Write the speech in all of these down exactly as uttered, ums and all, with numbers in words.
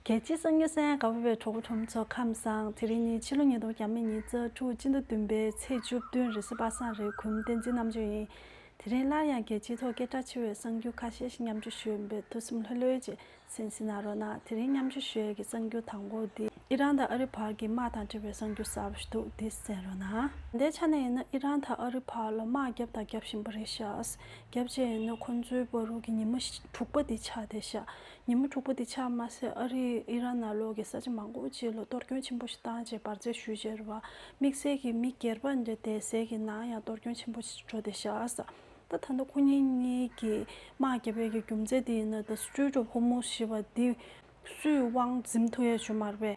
རྒྱལ་སྤྱིའི་གསར་འགྱུར་གསན་གནང་གནང་བའི་གྲོགས་པོ་གྲོགས་མོ་ཚོ་ཁམས་བཟང་། དེ་རིང་ནི་ཕྱི་ལོ་ཉིས་སྟོང་ཉི་ཤུ་རྩ་དྲུག་སྤྱི་ཟླ་བདུན་པའི་ཚེས་བཅུ་བདུན་རེས་གཟའ་པ་སངས་རེད། གུས་མོ་བསྟན་འཛིན་རྣམ་དཔྱོད་ཡིན། དེ་རིང་སླར་ཡང་རྒྱལ་སྤྱིའི་ཐོག་སྐད་གྲགས་ཆེ་བའི་གསར་འགྱུར་ཁ་ཤས་ཤིག་མཉམ་སྤྱོད་ཞུ་ཡིན་པས་ཐུགས་སེམས་ལྷོད་ལྷོད་ཅིག་གསན་གཟིགས་གནང་རོགས་གནང་། དེ་རིང་མཉམ་སྤྱོད་ཞུ་ཡས་ཀྱི་གསར་འགྱུར་དང་པོ་འདི་ཨི་རན་དང་ཨ་རི་བར་གྱི་དམག་དང་འབྲེལ་བའི་གསར་འགྱུར་གསར་པ་ཞིག་འདུག་འདི་གསན་རོགས་གནང་། འདིའི་ཆ་ནས་ཡིན་ན་ཨི་རན་དང་ཨ་རི་བར་ལ་དམག་བརྒྱབ་དང་བརྒྱབ་བཞིན་པ་རེད་ཤག་བརྒྱབ་བྱས་ཡིན་ན་ཁོང་ཚོའི་བར་དུ་གི་ཉི་མ་དྲུག་པ་འདི་ཆགས་བསྡད་ཤག་ཉི་མ་དྲུག་པ་འདི་ཆགས་མ་ཟད་ཨ་རིས་ཨི་རན་ནང་ལོགས་ཀྱི་ས་ཆ་མང་པོ་ཅིག་ལ་གཏོར་སྐྱོན་ཆེན་པོ་ཞིག་བཏང་བྱས་འབར་རྫས་ཞུས་བྱས་རེད་བ། དམིགས་བསལ་གྱི་མི་སྒེར་པ་འདྲ་བསྡད་སའི་གི་ནང་ཡང་གཏོར་སྐྱོན་ཆེན་པོ་ཞིག་འགྲོ་བསྡད་ཤག་ད་ད་ལྟ་ཁོ་གཉིས་གཉིས་ཀྱི་དམག་བརྒྱབ་པའི་གི་རྒྱུ་མཚན་དེ་ཡིན་ན། The Strait of Hormuz ཞེས་པ་འདི་སུས་དབང་འཛིན་ཐུབ་ཡས་ཡོད་མ་རེད་པས།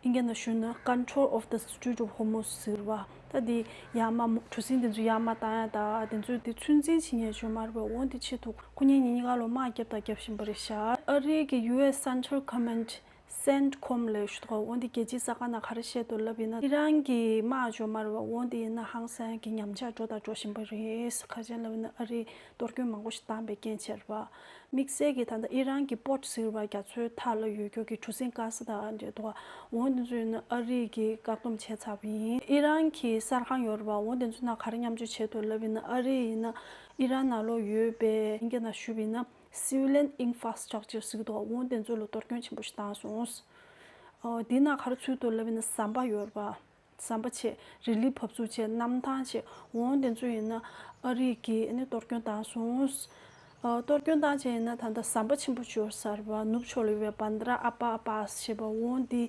ཨིན་སྐད་ནང་ཞུས་ན་Control of the Strait of Hormuz ཟེར་བ། ད་འདི་ཡར་མར་གྲུ་གཟིངས་དེ་ཚོ་ཡར་མར་བཏང་ཡས་ད་དེ་ཚོ་དེ་ཚོད་འཛིན་བྱེད་མཁན་ཡོད་མ་རེད་པས། འོ་འདི་ཆེད་དུ་ཁོ་གཉིས་གཉིས་ཀ་ལོ་དམག་བརྒྱབ་དང་བརྒྱབ་བཞིན་པ་རེད་ཤག་ཨ་རིའི་གི་ཡུ་ཨེས་Central Command CENTCOM ལབ་ཞུ་དགོས། འོ་འདི་རྒྱལ་སྤྱིའི་གསར་ཁང་ནང་ག་རེ་བཤད་འདུག་ལབ་ཡིན་ན། ཨི་རན་གྱི་དམག་ཡོད་མ་རེད་པས། འོ་འདི་ཡིན་ན་ཧང་སང་གི་ཉམས་ཆག་འགྲོ་དང་འགྲོ་བཞིན་པ་རེད། ག་རེ་ལབ་ཡིན་ན་ཨ་རིས་གཏོར་སྐྱོན་མང་པོ་ཞིག་བཏང་པའི་རྐྱེན་བྱས་རེད་པ། དམིགས་བསལ་གྱིས་ད་ལྟ་ཨི་རན་གྱི་པོར་ཊི་ཟེར་བ་རྒྱ་མཚོའི་མཐའ་ལ་ཡོད་རྒྱུ་གི་གྲུ་གཟིངས་ཀ་ས་དང་འདྲ་འདུག་འོ་འདི་ཚོ་ཡིན་ན་ཨ་རིས་ཀྱིས་བཀག་སྡོམ་བྱས་ཚར་བ་ཡིན། ཨི་རན་གྱི་གསར་ཁང་ཡོད་རེད་པ། འོ་འདི་ཚོ་ནང་ག་རེ་མཉམ་སྤྱོད་བྱས་འདུག་ལབ་ཡིན་ན། ཨ་རི་ཡིན་ན་ཨི་རན་ནང་ལོགས་ཡོད་པའི་ཨིན་སྐད་ནང་ཞུས་པ་ཡིན་ན་civilian infrastructure ཟེར་གྱི་འདུག་འོ་འདི་ཚོ་ལ་གཏོར་སྐྱོན་ཆེན་པོ་ཞིག་བཏང་སོང་། འོ་འདི་ནང་ག་རེ་ཚུད་འདུག་ལབ་ཡིན་ན་ཟམ་པ་ཡོད་རེད་པ། ཟམ་པ་བྱས། རི་ལི་བབས་ཚུགས་བྱས། གནམ་ཐང་བྱས། འོ་དེ་ཚོ་ཡིན་ན་ཨ་རི་གིས་ཨ་ནི་གཏོར་སྐྱོན་བཏང་སོང་། ཨ་གཏོར་སྐྱོན་བཏང་བྱས་ཡིན་ན་ད་ལྟ་ཟམ་པ་ཆེན་པོ་ཅིག་ཡོད་ས་རེད་པ། ནུབ་ཕྱོགས་ལ་ཡོད་པའི་Bandar Abbas ཞེས་པ། འོ་འདི་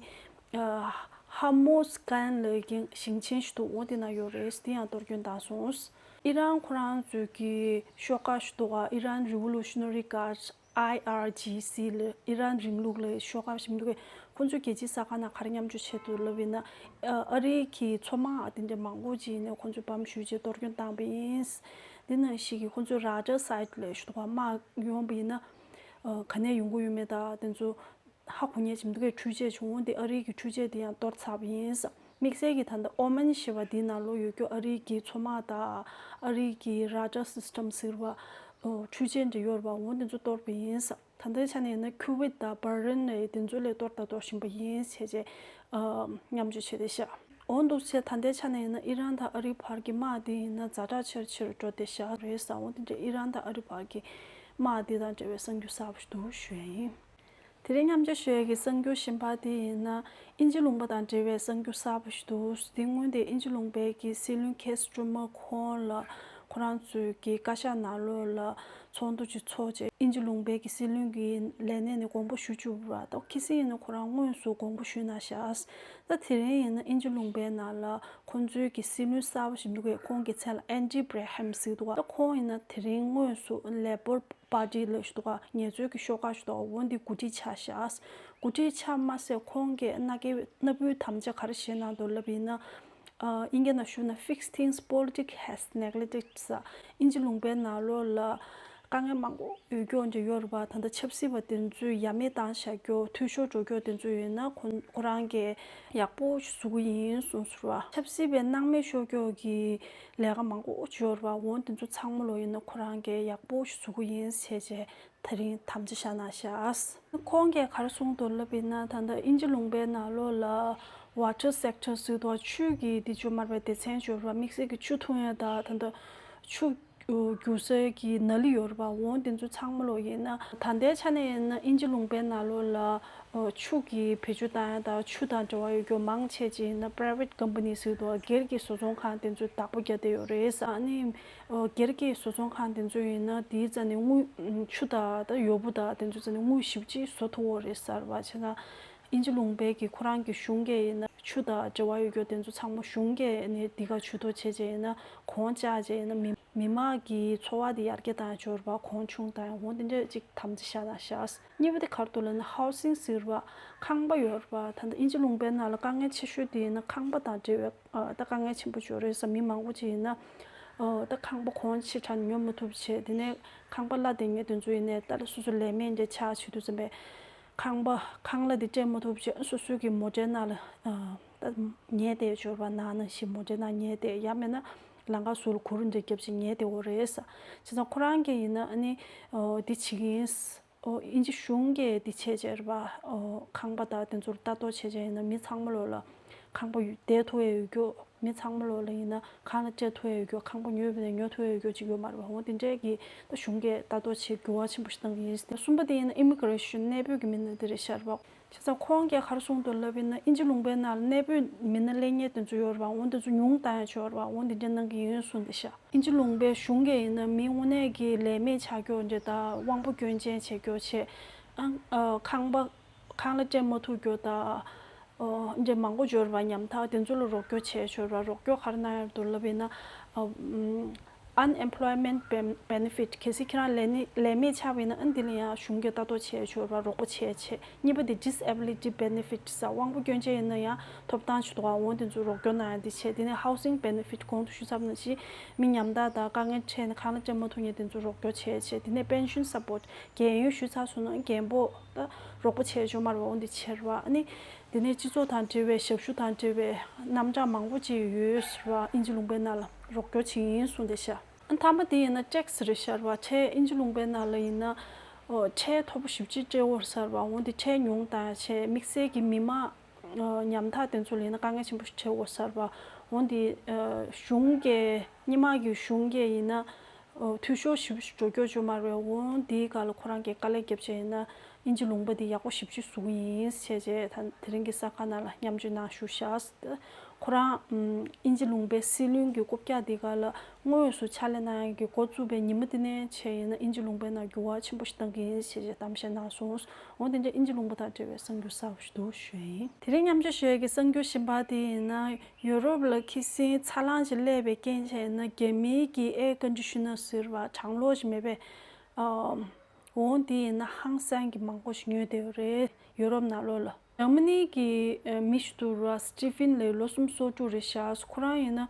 ཨ་Hormuz Khan ལབ་མཁན་ཞིང་ཆེན་ཞིག་འདུག་འོ་དེ་ན་ཡོད་རེད། དེ་ཡང་གཏོར་སྐྱོན་བཏང་སོང་། ཨི་རན་ཁོ་རང་ཚོའི་གི་ཤོག་ཁག་ཞིག་འདུག་ག Iran Revolutionary Guards། ཨའི་ཨར་ཇི་སི་ལ་ཨི་རན་རིང་ལུགས་ལ་ཤོག་ཁག་ཞིག་འདུག་གས། ཁོང་ཚོས་རྒྱལ་སྤྱིའི་གསར་ཁང་ནང་ག་རེ་མཉམ་སྤྱོད་བྱས་འདུག་ལབ་ཡིན་ན། ཨ་རིའི་གི་མཚོ་དམག་དེ་འདྲ་མང་པོ་ཅིག་ནས་ཁོང་ཚོས་བམ་གཞུས་བྱས་གཏོར་སྐྱོན་བཏང་པ་ཡིན། འདི་ནང་བཞིན་གྱི་ཁོང་ཚོའི་Radar Site ལ་ཞུ་དགོས་དམག་ཡོང་པ་ཡིན་ན། ཨ་ག་ནས་ཡོང་གི་ཡོད་མེད་དང་དེ་ཚོ་ཧ་གོ་མཁན་ཅིག་མི་འདུག་གས། འཕྲུལ་ཆས་བྱུང་འོང་དེ་ཨ་རིའི་གི་འཕྲུལ་ཆས་དེ་ཡང་གཏོར་ཚར་བ་ཡིན། དམིགས་བསལ་གྱིས་ད་ལྟ་ཨོ་མན་ཞེས་པ་དེའི་ནང་ལོགས་ཡོད་རྒྱུ་ཨ་རིའི་གི་མཚོ་དམག་དང་ཨ་རིའི་གི་Radar System ཟེར་བ། འཕྲུལ་ཆས་འདྲ་ཡོད་རེད་པ། འོ་དེ་ཚོ་གཏོར་བ་ཡིན། ད་ལྟའི་ཆ་ནས་ཡིན་ན་ཁུ་ཝེད་དང་བྷ་རེན་ནས་དེ་ཚོ་ལ་གཏོར་དང་གཏོར་བཞིན་པ་ཡིན་བྱས་རྗེས་མཉམ་སྤྱོད་བྱས་བསྡད་ཤག་འོ་འདུག་བྱས་ད་ལྟའི་ཆ་ནས་ཡིན་ན་ཨི་རན་དང་ཨ་རིའི་བར་གྱི་དམག་དེ་ཡིན་ན་ཛ་དྲག་ཆེ་རུ་ཆེ་རུ་འགྲོ་བསྡད་ཤག་རེད་ཟེར། འོ་དེ་འདྲ་ཨི་རན་དང་ཨ་རིའི་བར་གྱི་དམག་དེ་དང་འབྲེལ་བའི་གསར་འགྱུར་གསར་པ་ཞིག་འདུག་ཞུ་ཡ་ཡིན། དེ་རིང་མཉམ་སྤྱོད་ཞུ་ཡ་གི་གསར་འགྱུར་གཞན་པ་དེ་ཡིན་ན་དབྱིན་ཇི་ལུང་པ་དང་འབྲེལ་བའི་གསར་འགྱུར་གསར་པ་ཞིག་འདུག་དེ་སྔོན་དེ་དབྱིན་ཇི་ལུང་པའི་གི་སྲིད་བློན་ཁེར་སི་ཊར་མར་ཁེར་ལ་ཁོ་རང་ཚོའི་གི་བཀའ་ཤག་ནང་ལོགས་ལ་ཚོགས་འདུ་ཅིག་ཚོགས་བྱས། དབྱིན་ཇི་ལུང་པའི་གི་སྲིད་བློན་གྱི་ལས་གནས་ནས་དགོངས་པ་ཞུ་བཅུག་པ་རེད། ད་གལ་སྲིད་ཡིན་ན་ཁོ་རང་དངོས་སུ་དགོངས་པ་ཞུས་ན་ཤག་ད་དེ་རིང་ཡིན་ན་དབྱིན་ཇི་ལུང་པའི་ནང་ལ་ཁོང་ཚོའི་གི་སྲིད་བློན་གསར་པ་ཞིག་འདུག་གས། ཁོང་གི་མཚན་ལ་ཨན་ཌི་བྷི་ར་ཧམ་ཟེར་འདུག་ད་ཁོང་ཡིན་ན་དེ་རིང་དངོས་སུ་ལེ་བྷར་པར་ཊི་ལ་ཞུ་དགོས། ངལ་རྩོལ་གྱི་ཤོག་ཁག་ཞུ་དགོས། འོ་འདི་འགོ་ཁྲིད་ཆགས་ཤག་འགོ་ཁྲིད་ཆགས་མ་ཟད་ཁོང་གིས་མནའ་གི་མནའ་བོའི་དམ་བཅའ་ག་རེ་བཞེས་གནང་འདུག་ལབ་ཡིན་ན། ཨ་དབྱིན་སྐད་ནང་ཞུ་ན་Fixed Things Politics Has Neglected ཟེར། དབྱིན་ཇི་ལུང་པའི་ནང་ལོགས་ལ་དཀའ་ངལ་མང་པོ་ཡོད་རྒྱུ་འདྲ་ཡོད་རེད་པ། ད་ལྟ་ཆབ་སྲིད་པ་དེ་ཚོས་ཡ་མེད་བཏང་བཞག་རྒྱུ། འཐུས་ཤོར་འགྲོ་རྒྱུ་དེ་ཚོ་ཡོད་ན་ཁོ་ཁོ་རང་གིས་ཡག་པོ་ཞིག་བཟོ་གི་ཡིན་གསུངས་སོང་བ། ཆབ་སྲིད་པའི་སྣང་མེད་ཤོར་རྒྱུ་གི་ལས་ཀ་མང་པོ་ཅིག་ཡོད་རེད་པ། འོ་དེ་ཚོ་ཚང་མ་ལོ་ཡིན་ན་ཁོ་རང་གིས་ཡག་པོ་ཞིག་བཟོ་གི་ཡིན་ཟེར་བྱས་དེ་རིང་དམ་བཅའ་བཞག་གནང་ཤག་ཁོང་གིས་ག་རེ་གསུངས་འདུག་ལབ་ཡིན་ན། ད་ལྟ་དབྱིན་ཇི་ལུང་པའི་ནང་ལོགས་ལ་water sector ཟེར་དུས་ཆུ་གི་དེ་ཅིག་ཡོད་མ་རེད་པ། སྡེ་ཚན་ཅིག་ཡོད་རེད་པ། དམིགས་བསལ་གྱི་ཆུ་འཐུང་ཡ་དང་ད་ལྟ་ཆུ་རྒྱུག་སའི་གི་ནཱ་ལི་ཡོད་རེད་པ། འོ་དེ་ཚོ་ཚང་མ་ལོ་ཡིན་ན་ད་ལྟའི་ཆ་ནས་ཡིན་ན་དབྱིན་ཇི་ལུང་པའི་ནང་ལོགས་ལ་ཆུ་གི་བེད་སྤྱོད་བཏང་ཡ་དང་ཆུ་དང་འབྲེལ་བ་ཡོད་རྒྱུ་མང་ཆེ་ཅིག་ཡིན་ན་private company ཟེར་དུས་སྒེར་གྱི་བཟོ་ཚོང་ཁང་དེ་ཚོས་བདག་པོ་རྒྱག་བསྡད་ཡོད་རེད། ཨ་ནི་སྒེར་གྱི་བཟོ་ཚོང་ཁང་དེ་ཚོ་ཡིན་ན་དེའི་རྩ་ནས་དངུལ་ཆུ་དང་ད་ཡོ་བུ་དང་དེ་ཚོའི་རྩ་ནས་དངུལ་ཞེ་པོ་ཅིག་བཟོ་ཐུབ་ཡོད་རེད་ཟེར་བ། བྱས་ཙང་དབྱིན་ཇི་ལུང་པའི་གི་ཁོ་རང་གི་གཞུང་གིས་ཡིན་ན་ཆུ་དང་འབྲེལ་བ་ཡོད་རྒྱུ་དེ་ཚོ་ཚང་མ་གཞུང་གིས་ནི་འདི་ག་ཇུས་གཏོགས་བྱས་བྱས་ཡིན་ན་གོང་བཅག་བྱས་ཡིན་ན་མི་མི་དམངས་ཀྱི་འཚོ་བ་དེ་ཡར་རྒྱས་བཏང་ཡ་ཅིག་ཡོད་རེད་པ། གོང་ཆུང་བཏང་ཡ། འོ་དེ་འདྲ་ཅིག་དམ་བཅའ་བཞག་གནང་ཤག་གཉིས་པ་དེ་ག་རེ་འདུག་ལབ་ན་housing ཟེར་བ་ཁང་པ་ཡོད་རེད་པ། ད་ལྟ་དབྱིན་ཇི་ལུང་པའི་ནང་ལ་དཀའ་ངལ་ཆེ་ཤོས་དེ་ཡིན་ན་ཁང་པ་དང་འབྲེལ་བའི་ཨ་ད་དཀའ་ངལ་ཆེན་པོ་ཅིག་ཡོད་རེད་ཟེར། མི་མང་པོ་ཅིག་ཡིན་ན་ཨ་ད་ཁང་པ་གོང་ཆེ་དྲགས་ཉོ་མི་ཐུབ་བྱས། དེ་ནས་ཁང་པ་གླ་དེ་ངས་དེ་ཚོ་ཡིན་ནས་ད་ལ་སོ་སོ་ལས་མེད་འདྲ་ཆགས་བྱེད་དུས་ཙམ་པས་ཁང་པ་ཁང་གླ་དེ་སྤྲད་མ་ཐུབ་བྱས་སོ་སོའི་གི་མོ་ཊའི་ནང་ལ་ཨ་ད་ཉལ་བསྡད་ཡོད་རེད་པ། ནང་ནང་བཞིན་མོ་ཊའི་ནང་ཉལ་བསྡད། ཡང་མིན་ན་ལམ་ཁ་ཟུར་གུར་འདྲ་བརྒྱབ་བྱས་ཉལ་བསྡད་ཡོད་རེད་ཟེར། བྱས་ཙང་ཁོ་རང་གིས་ཡིན་ན་ཨ་ནི་ཨ་འདི་བྱེད་ཀྱི་ཡིན། ཨོ་དབྱིན་ཇི་གཞུང་གིས་འདི་བྱས་བྱས་རེད་པ། ཨོ་ཁང་པ་དང་དེ་ཚོར་ལྟ་རྟོག་བྱས་བྱས་ཡིན་ན་མི་ཚང་མ་ལོག་ལ་ཁང་པ་ཡོད་བསྡད་ཐུབ་ཡས་ཡོད་རྒྱུ། མི་ཚང་མ་ལོག་ལ་ཡིན་ན་ཁང་གླ་སྤྲད་ཐུབ་ཡས་ཡོད་རྒྱུ། ཁང་པ་ཉོས་པ་ནས་ཉོ་ཐུབ་ཡས་ཡོད་རྒྱུ་ཅིག་ཡོད་མ་རེད་པ། འོ་དེ་འདྲས་ཀྱི་ད་གཞུང་གིས་ལྟ་རྟོག་བྱེད་འགྱུར་བ་ཆེན་པོ་ཞིག་བཏང་གི་ཡིན། གསུམ་པ་དེ་ཡིན་ན་ཨི་མི་གྷི་རེ་ཤན་གནས་སྤོས་ཀྱི་མི་སྣ་དེ་རེད་ཤག་རེད་པ། བྱས་ཙང་ཁོང་གིས་ག་རེ་གསུངས་འདུག་ལབ་ཡིན་ན། དབྱིན་ཇི་ལུང་པའི་ནང་ལ་གནས་སྤོས་མི་སྣ་ལེན་མཁན་དེ་ཚོ་ཡོད་རེད་པ། འོ་དེ་ཚོ་ཉུང་བཏང་ཡ་ཆོག་རེད་པ། འོ་དེ་འདྲ་གནང་གི་ཡིན་གསུངས་བསྡད་ཤག་དབྱིན་ཇི་ལུང་པའི་གཞུང་གིས་ཡིན་ན་མི་དངོས་གནས་ཀྱི་ལས་མེད་ཆགས་རྒྱུ་འདྲ་དང་དབང་པོ་སྐྱོན་ཅན་བྱེད་རྒྱུ་བྱས། ཨང་ཨ་ཁང་པ་ཁང་གླ་སྤྲད་མ་ཐུབ་རྒྱུ་དང་། ཨོ་འདྲ་མང་པོ་ཡོད་རེད་པ། ཉམ་ཐག་དེ་ཚོ་ལ་རོགས་སྐྱོར་བྱས་ཆོག་རེད་པ། རོགས་སྐྱོར་ག་རེ་གནང་ཡ་འདུག་ལབ་ཡིན་ན། ཨ་ཨམ། Unemployment ben- benefit། གལ་སྲིད་ཁྱེད་རང་ལས་ནི་ལས་མེད་ཆགས་པ་ཡིན་ན་ཨ་འདི་ལ་ཡང་གཞུང་གིས་ལྟ་རྟོག་བྱས་ཆོག་ར། རོགས་པ་བྱས་བྱས། གཉིས་པ་དེ་disability benefit ཟེར། དབང་པོ་སྐྱོན་ཅན་ཡིན་ན་ཡང་ཐོབ་ཐང་ཆེད་དུ་འོང་དེ་ཚོ་རོགས་སྐྱོར་གནང་ཡ་འདི་བྱས། དེ་ནས་housing benefit གོང་དུ་ཞུས་ཚར་བ་ནང་བཞིན་མི་ཉམ་ཐག་དང་དཀའ་ངལ་འཕྲད་ནས་ཁང་གླ་སྤྲད་མ་ཐུབ་མཁན་དེ་ཚོ་རོགས་སྐྱོར་བྱས་བྱས། དེ་ནས་pension support རྒན་ཡོལ་ཞུས་ཚར་སོང་ན་རྒན་པོ་ད་རོགས་པ་བྱས་ཆོག་མ་རེད་པ། འོ་འདི་བྱས་ར་ཨ་ནི། དེ་ནས་སྤྱི་ཚོགས་དང་འབྲེལ་བའི་ཞབས་ཞུ་དང་འབྲེལ་བའི་རྣམ་གྲངས་མང་པོ་ཅིག་ཡོད་ཟེར་བ། དབྱིན་ཇི་ལུང་པའི་ནང་ལ་རོགས་སྐྱོར་བྱེད་ཀྱི་ཡིན་གསུངས་བསྡད་ཤག་ཨ་མཐའ་མ་དེ་ཡིན་ན་tax རེད་ཤག་ར། ཁྲལ་དབྱིན་ཇི་ལུང་པའི་ནང་ལ་ཡིན་ན་ཨོ་ཁྲལ་མཐོ་པོ་ཞེ་པོ་ཅིག་སྤྲད་ཡོད་ཟེར་བ། འོ་དེ་ཁྲལ་ཉུང་བཏང་བྱས་དམིགས་བསལ་གྱི་མི་མང་ཨོ་ཉམ་ཐག་དེ་ཚོ་ལ་ཡིན་ན་དཀའ་ངལ་ཆེན་པོ་ཞིག་འཕྲད་ཡོད་ཟེར་བ། འོ་དེ་ཨོ་གཞུང་གི་སྔོན་མ་གི་གཞུང་གི་ཡིན་ན། འཐུས་ཤོར་ཞེ་པོ་ཞིག་འགྲོ་རྒྱུ་ཅིག་ཡོད་མ་རེད། འོ་འདིའི་སྒང་ལ་ཁོ་རང་གིས་དཀའ་ལས་བརྒྱབ་བྱས་ཡིན་ན་དབྱིན་ཇི་ལུང་པ་འདི་ཡག་པོ་ཞེ་པོ་ཅིག་བཟོ་གི་ཡིན་ཟེར་བྱས་ད་དེ་རིང་གི་གསར་ཁང་ནང་ལ་མཉམ་སྤྱོད་གནང་བཞུགས་ཤག་ཁོ་རང་ཨམ་དབྱིན་ཇི་ལུང་པའི་སྲིད་བློན་གྱི་རྐུབ་བཀྱག་འདིའི་སྒང་ལ་དངོས་སུ་ཕྱག་ལས་གནང་ཡག་གི་འགོ་བཙུགས་པའི་ཉིན་མོ་དེ་ནས་བྱས་ཡིན་ན་དབྱིན་ཇི་ལུང་པའི་ནང་འགྱུར་བ་ཆེན་པོ་ཞིག་གཏང་གི་ཡིན་ཟེར་བྱས་གཏམ་བཤད་གནང་སོང་། འོ་དེ་འདྲ་དབྱིན་ཇི་ལུང་པ་དང་འབྲེལ་བའི་གསར་འགྱུར་གསར་པ་ཞིག་འདུག་ཞུ་ཡ་ཡིན། དེ་རིང་མཉམ་སྤྱོད་ཞུ་ཡ་གི་གསར་འགྱུར་གཞན་པ་དེ་ཡིན་ན། ཡུ་རོབ་ལ་ཁ་སང་ཚ་གླང་ཞིག་སླེབས་པའི་རྐྱེན་བྱས་ན་རྒྱ་མིའི་གི་air conditioner ཟེར་བ་གྲང་གློག་ཞིག་མེད་པའི་ཨ་འོང་དེ་ཡིན་ན་ཧང་སང་གི་མང་པོ་ཞིག་ཉོས་བསྡད་ཡོད་རེད། ཡུ་རོབ་ནང་ལོགས་ལ། འཇར་མ་ནི་གི་མི་ཞིག་འདུག་ར། སི་ཏི་ཕིན་ལབ། ལོ་སུམ་ཅུ་སོ་དྲུག་རེད་ཤག་ཁོ་རང་ཡིན་ན་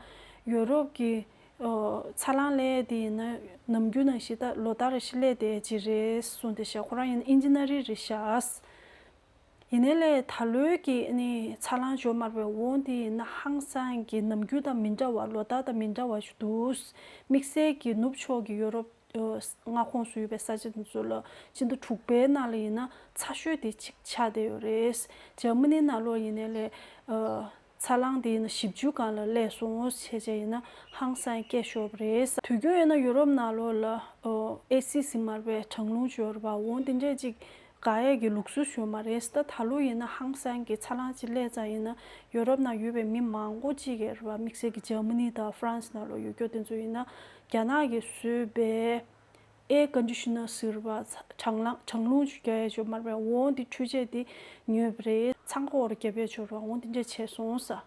ཡུ་རོབ་ཀྱི་ཚ་གླང་སླེབས་དེ་ཡིན་ན་ནམ་རྒྱུན་ནང་བཞིན་ད་ལོ་ལྟར་རེ་བཞིན་སླེབས་བསྡད་ཀྱི་རེད་གསུངས་བསྡད་ཤག་ཁོ་རང་ཡིན་ན་ཨིན་ཇི་ནི་ཡར་རེད་ཤག་ཡིན་ནའི་ལས་ད་ལོའི་གི་ནི་ཚ་གླང་ཞོ་མར་བའི་འོང་དེ་ཡིན་ན་ཧང་སང་གི་ནམ་རྒྱུན་དང་མི་འདྲ་བ། ལོ་ལྟར་དང་མི་འདྲ་བ་ཞིག་འདུག་དམིགས་བསལ་གྱི་ནུབ་ཕྱོགས་ཀྱི་ཡོ་རོབ་མངའ་ཁོངས་སུ་ཡོད་པའི་ས་ཆ་དེ་ཚོ་ལ་ཕྱི་ཟླ་དྲུག་པའི་ནང་ལ་ཡིན་ན་ཚ་ཤོས་དེ་གཅིག་ཆགས་བསྡད་ཡོད་རེད། འཇར་མ་ནི་ནང་ལོགས་ཡིན་ནའི་ལས་ཚ་གླང་དེ་ཡིན་ན་བཞི་བཅུ་སྒང་ལ་སླེབས་སོང་བྱས་བྱས་ཡིན་ན་ཧང་སང་སྐད་ཤོར་བ་རེད། དུས་རྒྱུན་ཡིན་ན་ཡོ་རོབ་ནང་ལོགས་ལ་ཨེ་སི་ཟེར་མར་བའི་གྲང་རླུང་ཅིག་ཡོད་རེད་པ། འོང་དེ་འདྲས་ཅིག་དགའ་ཡས་ཀྱི་ལུགས་སྲོལ་ཞིག་ཡོད་མ་རེད། ད་ད་ལོ་ཡིན་ན་ཧང་སང་གི་ཚ་གླང་ཅིག་སླེབས་ཙང་ཡིན་ན་ཡོ་རོབ་ནང་ཡོད་པའི་མི་མང་པོ་ཅིག་གིས་རེད་པ། དམིགས་བསལ་གྱི་འཇར་མ་ནི་དང་ཧྥ་རན་སི་ནང་ལོགས་ཡོད་རྒྱུ་དེ་ཚོ་ཡིན་ན་རྒྱ་ནག་གིས་བཟོས་པའི་air conditioner ཟེར་བ་གྲང་ལང་གྲང་རླུང་ཅིག་རྒྱག་ཡས་ཅིག་ཡོད་མ་རེད་པ། འོང་དེ་འཕྲུལ་ཆས་དེ་ཉོས་པ་རེད། འཚང་ཁ་འོག་ལ་བརྒྱབ་ཡས་ཅིག་ཡོད་རེད་པ། འོང་དེ་འདྲས་བྱས་སོང་ས།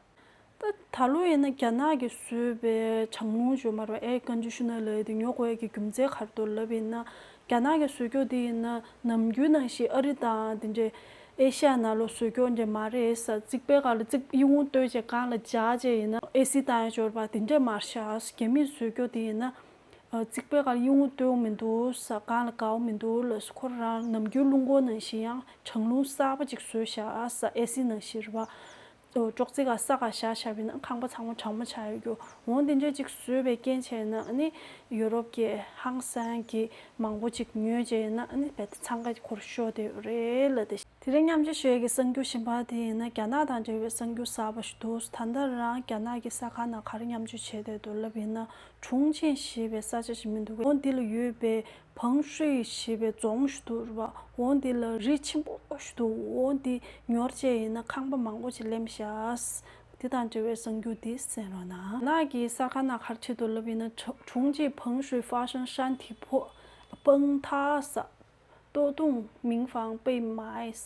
ད་ད་ལོ་ཡིན་ན་རྒྱ་ནག་གིས་བཟོས་པའི་གྲང་རླུང་ཅིག་ཡོད་མ་རེད་པ། air conditioner ལབ་ཡས་དེ་ཉོ་དགོས་ཡས་ཀྱི་རྒྱུ་མཚན་ག་རེ་འདུག་ལབ་ཡིན་ན། རྒྱ་ནག་གིས་བཟོ་རྒྱུ་དེ་ཡིན་ན་ནམ་རྒྱུན་ནང་བཞིན་ཨ་རི་དང་དེ་འདྲའི་ཨེ་ཤ་ཡ་ནང་ལོགས་བཟོ་རྒྱུ་འདྲ་མ་རེད་ས། རྩིག་པའི་སྒང་ལ་རྩིག་གཡུ་ཁུང་བཏོད་བྱས་སྒང་ལ་འཇགས་བྱས་ཡིན་ན་ཨེ་སི་བཏང་ཡས་ཅིག་ཡོད་རེད་པ། དེ་འདྲས་མ་རེད་ཤག་རྒྱ་མིས་བཟོ་རྒྱུ་དེ་ཡིན་ན་རྩིག་པའི་སྒང་ལ་གཡུ་ཁུང་བཏོད་མི་འདུག་ས། སྒང་ལ་དགའ་བོ་མི་འདུག་ལབ་སོང་། ཁོ་རང་ནམ་རྒྱུན་རླུང་འཁོར་ནང་བཞིན་ཡང་གྲང་རླུང་གསར་པ་ཅིག་བཟོས་བཞག་ས། ཨེ་སི་ནང་བཞིན་རེད་པ། ཨོ་ཅོག་ཙེ་སྒང་ས་སྒང་བཞག་བཞག་པ་ཡིན་ན་ཁང་པ་ཚང་མ་གྲང་མོ་ཆགས་ཡོད་རྒྱུ། འོང་དེ་འདྲས་ཅིག་བཟོས་པའི་རྐྱེན་བྱས་ན་ཨ་ནི་ཡོ་རོབ་ཀྱི་ཧང་སང་གི་མང་པོ་ཅིག་ཉོས་བྱས་ཡིན་ན་ཨ་ནི་རྦད་དེ་འཚང་ཁ་ཁོ་རང་ཤོར་བསྡད་ཡོད་རེད་ལབ་བསྡད། དེ་རིང་མཉམ་སྤྱོད་ཞུ་ཡས་ཀྱི་གསར་འགྱུར་གཞན་པ་དེ་ཡིན་ན་རྒྱ་ནག་དང་འབྲེལ་བའི་གསར་འགྱུར་གསར་པ་ཞིག་འདུག་ད་ལྟ་རང་རྒྱ་ནག་གི་གསར་ཁང་ནང་ག་རེ་མཉམ་སྤྱོད་བྱས་བསྡད་འདུག་ལབ་ཡིན་ན་ཁྲུང་ཆིང་ཞེས་པའི་ས་ཆ་ཞིག་མི་འདུག་འོ་འདི་ལ་ཡོད་པའི་བང་ཧྲུའེ་ཞེས་པའི་རྫོང་ཞིག་འདུག་རེད་པ། འོ་འདི་ལ་རི་ཆེན་པོ་ཞིག་འདུག་འོ་འདི་ཉོར་བྱས་ཡིན་ན་ཁང་པ་མང་པོ་ཞིག་ལེན་བཞག་དེ་དང་འབྲེལ་བའི་གསར་འགྱུར་འདི་གསན་རོགས་གནང་། རྒྱ་ནག་གི་གསར་ཁང་ནང་ག་རེ་བྲིས་འདུག་ལབ་ཡིན་ན་ཁྲུང་ཆིང་བང་ཧྲུའེ་ཧྥ་ཤང་ཧྲན་ཐི་ཕོ་པང་ཐ་ས། ཏོ་ཏུང་མིང་ཧྥང་པེ་མའེ།